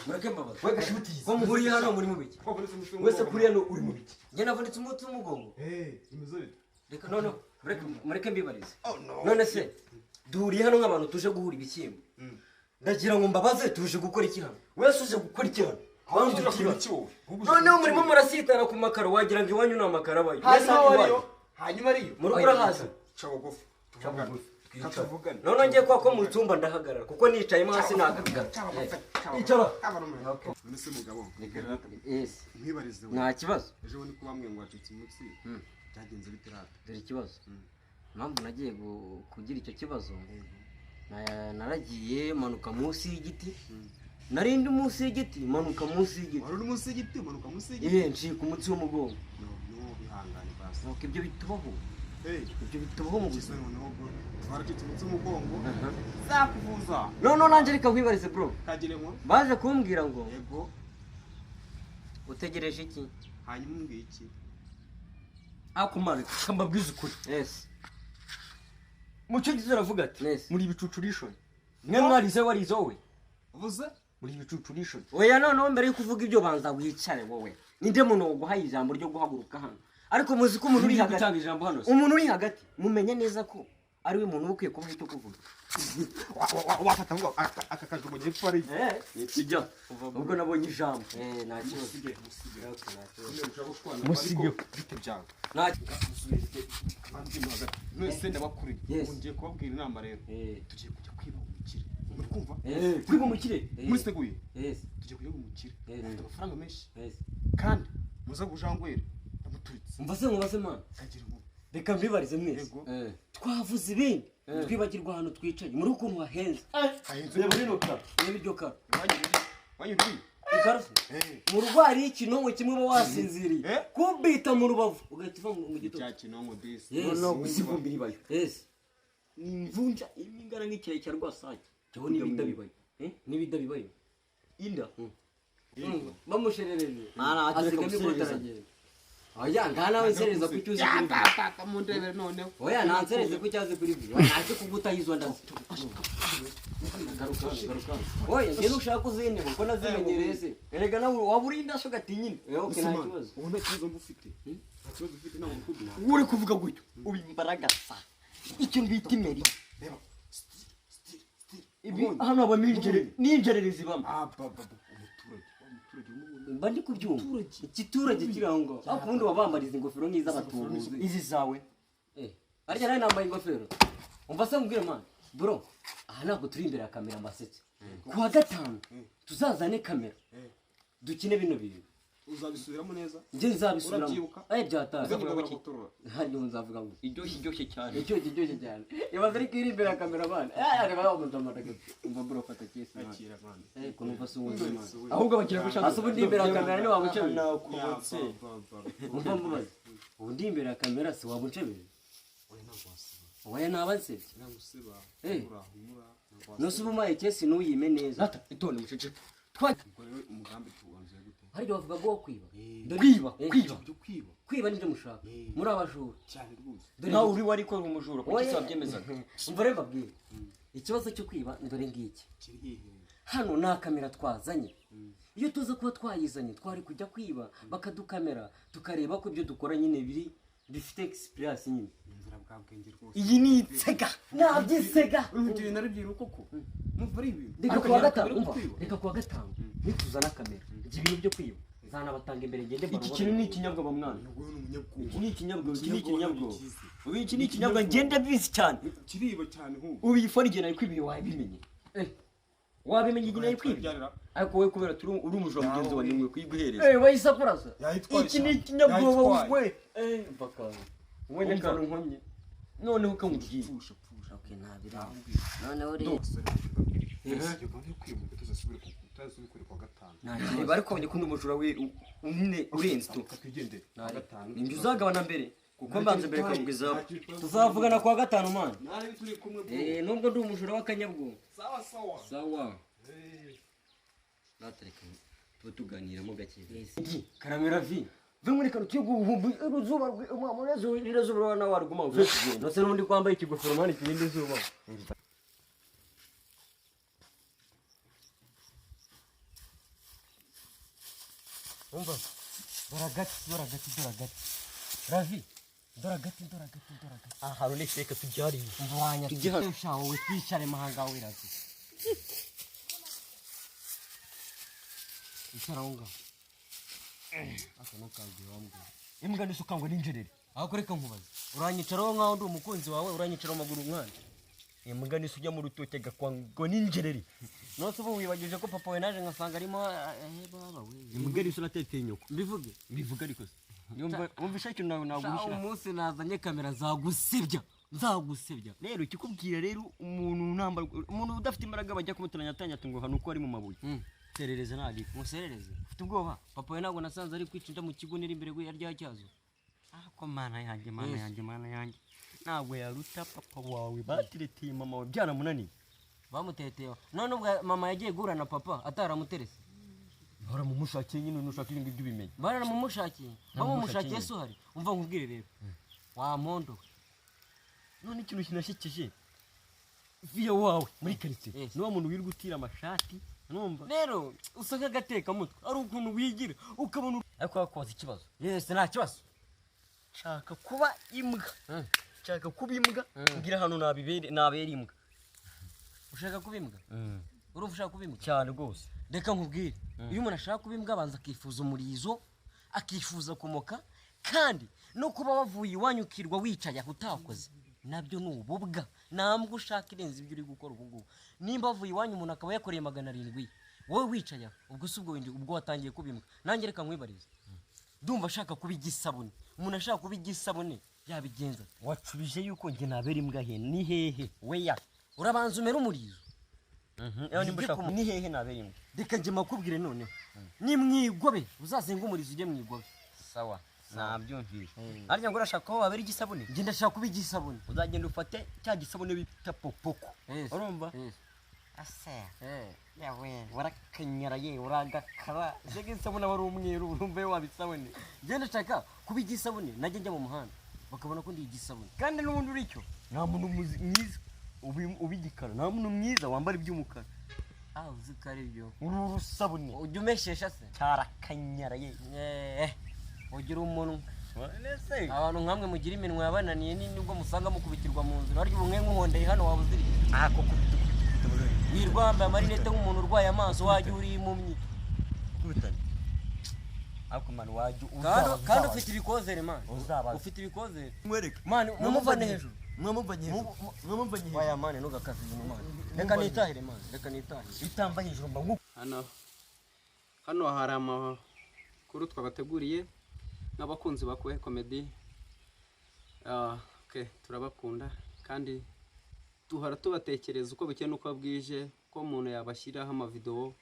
Mureke mbabaze. We gashutizi. Ko muhuriye hano muri mu biki? Wavunitse umutsi Wese kuri hano uri mu biki? Njye navunitse umutsi w'umugongo. Eh, bimeze bite? Reka noneho mureke mbibarize. None se duhuriye hano nk'abantu tuje guhura ibishyimbo. Ndagira ngo mbabaze, tuje gukora iki hano? Wese uje gukora iki hano? Ahubwo uje kureba iki wowe? Ahubwo uje Noneho kureba murimo iki wowe? murasitara ku makaro, wagira ngo iwanyu ni amakaro abayo. Hanyuma hano ariyo, iwanyu. Hanyuma ariyo. Mu rugo urahaza. Ca bugufi. Tuvugane. Tuvugane. Noneho ngiye kwa ko mu cyumba ndahagarara kuko nicayemo hasi nahagarara. Icara. None se mugabo, Yes. nkwibarize we. Nta kibazo. Ejo bundi ko bamwe ngo wacitse umutsi, byagenze bite rata? Dore ikibazo. Impamvu nagiye kugira icyo kibazo, naragiye manuka munsi y'igiti. Nari ndi munsi y'igiti, manuka munsi y'igiti. Wari uri munsi y'igiti, umanuka munsi y'igiti. Eh, ncika umutsi w'umugongo. No, no, ihangane basi. Nuko ibyo bitubaho. Hey, Ibyo bitubaho mu kisa buzima. noneho bro. Twaracitse umutsi w'umugongo. Zakuvuza. Noneho nanjye reka nkwibarize, bro. Kagire inkuru. Baje kumbwira ngo Yego, utegereje iki? Hanyuma umbwiye iki? Ako mana, kambabwiza ukuri. Yes. Mu cyongereza aravuga ati Yes. muri ibicucurishoni. Mwe mwarize, warize wowe. Uvuze? Muri ibicucurishoni. Oya, noneho mbere yo kuvuga ibyo banza wicare wowe. Ninde muntu waguhaye ijambo ryo guhaguruka hano? Ariko muzi ko umuntu uri Uri hagati, gutanga ijambo hano se? umuntu uri hagati, mumenye neza ko ari we muntu uba ukwiye kubaha icyo kuvuga. Wafata ngo aka kajugunya epfo ari. Eh, Kijya. Ubwo nabonye ijambo. eh, nta kibazo. Musige, musige. Okay, nta kibazo. Musige. Bite byawe? Nta Mwese ndabakuriye. Yes. Ubu ngiye kubabwira inama rero. Eh. Tugiye kujya kwiba umukire. Muri kumva? Yes. Kwiba umukire. Eh. Muriteguye? Yes. Tugiye kujya umukire. Yes. Afite amafaranga menshi. Yes. Kandi muza kujangwere. Ndamuturitse. Umva se, nkubaze man. Kagira inkuru. Reka mbibarize mwese. Yego. Eh. Twavuze ibindi. Twibagirwa ahantu twicaye. Muri ukuntu hahenze. Hahenze. Reba rino karo. Reba iryo karo. Iwanyu riri. Iwanyu riri. Ikaro se? Eh. Mu rugo hariyo ikinonko kimwe uba wasinziriye. Eh? Kubita mu rubavu ugahita uva mu gitondo. Cya kinonko disi. Yes. Noneho gusa ivumbi ribayo. Yes. Ni imvunja irimo ingana nk'ikirayi cya rwasake. Jyewe n'ibida bibayo. Eh? N'ibida bibayo. Inda. Bamusherereje. Nta, nta, Asigamo reka ikoti guserereza. aragenda. Oya, ngaha nawe nserereza ku cyo uzi kuri byo. Papa mundebere noneho. Oya, nta nserereze ku cyo azi kuri byo. Oya, ntazi kugutaho izo ndazi. Garuka hano, garuka hano. Oya, njye nushaka uzintebe kuko nazimenyereye se. Erega nawe waba uri indaso gatinyine. Eh, okay, nta kibazo. Ubu nta kibazo mba ufite. Nta kibazo ufite, ntabwo ndikubwira. Uri kuvuga gutyo ubimbaragasa ikintu bita imeri. Reba. Style, style, style. Ibi hano habamo n'injererezi zibamo. Ah, ba, ba, ba. Umuturage. Wa muturage w'umuhungu. Mba ndi kubyumva. Igiturage kiri aho ngaho. Ariko ubundi wabambariza ingofero nk'iz'abatubuzi. Izi zawe. Eh, arya nawe nambaye ingofero. Umva se mubwire man, bro, aha ntabwo turi imbere ya kamera mbasetse. Ku wa gatanu tuzazane kamera. Dukine bino bintu. Uzabisubiramo neza? Njye nzabisubiramo. Urabyibuka? Eh, byataye. Uzavuga ngo gutorora. Hanyuma nzavuga ngo Iryoshye, iryoshye cyane. icyo kiryoshye cyane. Ibaze ariko iri imbere ya kamera bana. Eh, areba yamuza. Umva bro, fata kesi man. Akira man. Eh, ko numva si uwundi man. Ahubwo abakiriya gushaka. Asa ubu ndi imbere ya kamera ntiwaba uncebeye. Nakubotse. Umva mbabaze. Ubu ndi imbere ya kamera si waba uncebeye. Oya, ntabwo wasiba. Oya, naba nsebye. Ntabwo usiba. Eh. Humura, humura. Ntabwo Nose uba umpaye kesi ntuyime neza. Rata itonde muceceke. Twa Ubwo rero umugambi tuwanzuye gute? Hari igihe bavuga ngo wo kwiba. Dore- Kwiba, Eh, kwiba. Byo kwiba. Kwiba nibyo mushaka. Muri abajura. Cyane rwose. Dore Nawe uri wari ko uri umujura kuki Oya. se wabyemezaga? Umva rero mbabwire. Ikibazo cyo kwiba dore ngiki. Kiri hehe? Hano nta kamera twazanye. Iyo tuza kuba twayizanye twari kujya kwiba bakadukamera, tukareba ko ibyo dukora nyine biri bifite experience nyine. Inzira bwa bwenge rwose. Iyi ni insega. Nabyisega. Urumva ibintu ari byiru koko? Numva ari ibintu. Reka Ariko kuwa ntabwo gatanu, ari umva, kwiba. reka kuwa gatanu nituzana kamera. Ibyo bintu byo kwiba nzanabatanga imbere ngende Iki mbarubone. kintu ni ikinyabwoba mwana. Uyu ni umunyabwoba. Iki ni ikinyabwoba, iki ni Ikinyabwoba ikinyabwoba. ni cyiza. Ubu iki ni ikinyabwoba ngenda bizi cyane. Kiriba cyane nk'ubu. Ubu iyi phone igihe nayikwibiye wabimenye? Eh, wabimenye igihe nayikwibiye? Byarira. Ariko wowe kubera turi uri umujura mugenzi wanjye nkwiye kuyiguhereza. Eh, wayisakuraza. Yayitwaye. Iki ni ikinyabwoba we. Eh, baka. Wowe n'akantu nkomye. Noneho kamubwiye. Pfusha, pfusha. Okay, ntabiri. Noneho rero Iyo gahunda yo kwiba tuzasubire ku wa gatanu. Reba ariko wabonye ko n'umujura we umwe urenze tu. Twigendere. Ku wa gatanu. Ninjye uzagabana mbere kuko mbanza mbere kamugeza. Tuzavugana kuwa gatanu man. Nari turi kumwe bro. Eh, nubwo ndi umujura w'akanyabwoba. Sawa sawa. Sawa. Eh. Natareka tuba tuganiramo gake. Karamera vi. Ve muri kano tuyo guhumba uruzuba rw'umwamurezo rirazuba nawe waruguma uve kugenda. Nose n'ubundi kwambaye ikigofero man kirinda izuba. Umva, dore agati, dore agati, dore agati, Ravi, dore agati, dore agati, dore agati. Ahantu ni fake, tujyariye. Umva wanya. Tujye hano. Sha, wowe twicare mahanga we. Ravi, icara aho ngaho. Aka ntukabwire wambwira. Imbwa nisuka ngo ninjerere. Aho reka nkubaze, uranyicaraho nkaho ndi umukunzi wawe? Uranyicaraho amaguru mwana? Imbwa nisujya mu rutoki agakwangwa n'injerere. Nose ubu wibagije ko papa we naje ngasanga arimo baba we? Imbwa nisu nateteye nyoko. Mbivuge? Mbivuga ariko se yumva, wumva ishaki nawe Sha, naguhishira. Umunsi nazanye kamera nzagusebya, nzagusebya. Rero ikikubwira rero, umuntu nambara, umuntu udafite imbaraga bajya kumuteranya atanya ngo hano uko ari mu mabuye. Terereza ntabwo. Muserereze. Ufite ubwoba. Papa we ntabwo nasanze ari kwica inda mu kigo niri imbere ya rya cyazo? Ako mana yanjye, mana Yes. yanjye, mana yanjye, ntabwo yaruta papa wawe. Batereteye mama wawe byaramunaniye. Bamuteteye none ubwo mama yagiye guhura na papa ataramuterese? Baramumushakiye nyine, nushaka ibyo ngibyo ubimenye. Baramumumushakiye, bamumushakiye se uhari? Umva nkubwire rero, wa mondo. None ikintu kinashyekeje, viya wawe muri karitsiye Yes. ni wa muntu wirirwa utira amashati, numva rero usa nk'agatekamutwe, ari ukuntu wigira ukabona ariko wakoze ikibazo. Yes, nta kibazo. Nshaka kuba imbwa, nshaka kuba imbwa. Ngira ahantu nabibere, nabera imbwa. Ushaka kuba imbwa? Urumva ushaka kuba imbwa? Cyane rwose. Reka nkubwire, iyo umuntu ashaka kuba imbwa abanza akifuza umurizo, akifuza kumoka, kandi no kuba wavuye iwanyu ukirwa wicaye aho utakoze nabyo ni ububwa. Ntabwo ushaka irenze ibyo uri gukora ubu ngubu. Nimba wavuye iwanyu umuntu akaba yakoreye 700, wowe wicaye aho, ubwo si ubwo windi, ubwo watangiye kuba imbwa. Nanjye reka nkwibarize, ndumva ashaka kuba igisabune. Umuntu ashaka kuba igisabune yabigenza ate? Wacubije yuko njye nabera imbwa he? Ni hehe weya? Urabanza umere umurizo. Ewe nimba ushaka ni hehe nabera imbwa? Reka njye makubwire noneho, ni mwigobe, uzazenga umurizo ujye mwigobe. Sawa, nabyumvise. Harya ngo urashaka ko wabera igisabune? Njye ndashaka kuba igisabune. Uzagenda ufate cya gisabune bita popoko. Yes. Urumva? Yes. Ase. Eh. Yawe warakanyara ye, uragakara mbega isabune aba ari umweru, urumva iyo wabisabune. Njye ndashaka kuba igisabune, najya njya mu muhanda bakabona ko ndi igisabune. Kandi n'ubundi uri cyo. Nta muntu mwiza ubigikara, nta muntu mwiza wambara iby'umukara. Ah, uzi ko ari byo. Uru rusabune. Ujya umeshesha se? Cyarakanyara ye. Eh, ugira umunwa. Nese. Abantu nkamwe mugira iminwa yabananiye ni nibwo musanga mukubitirwa mu nzira. Harya ubu mwe nkuhondeye hano waba uziriye? Ah, ko kubita kubita muri Wirwa wambaye amarinete nk'umuntu urwaye amaso, wajya uri impumyi. kubitana. Ariko man wajya Kandi ufite ibikozere, man. Uzabaza. Ufite ibikozere. Mwereke. Man, mumuvane hejuru. Mwamuvanye hejuru, mwamuvanye hejuru. Waya man, ntugakaze ibintu, man. Reka nitahire, man, reka nitahire. Itamba hejuru mba nku Hano hari amakuru twabateguriye nk'abakunzi ba Kuhe Comedy. Okay, turabakunda kandi duhora tubatekereza uko bukeye n'uko bwije ko umuntu yabashyiraho amavidewo.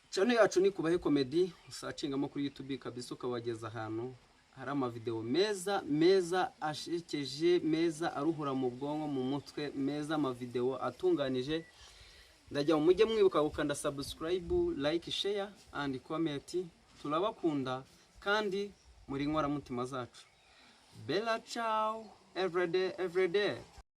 Channel yacu ni Kubahe Comedy, usacingamo kuri YouTube kabisa ukabageza ahantu hari amavidewo meza meza ashekeje, meza aruhura mu bwonko, mu mutwe, meza, amavidewo atunganije. Ndajya mu mujye mwibuka gukanda subscribe, like, share and comment. Turabakunda kandi muri inkoramutima zacu. Bella ciao, everyday, everyday.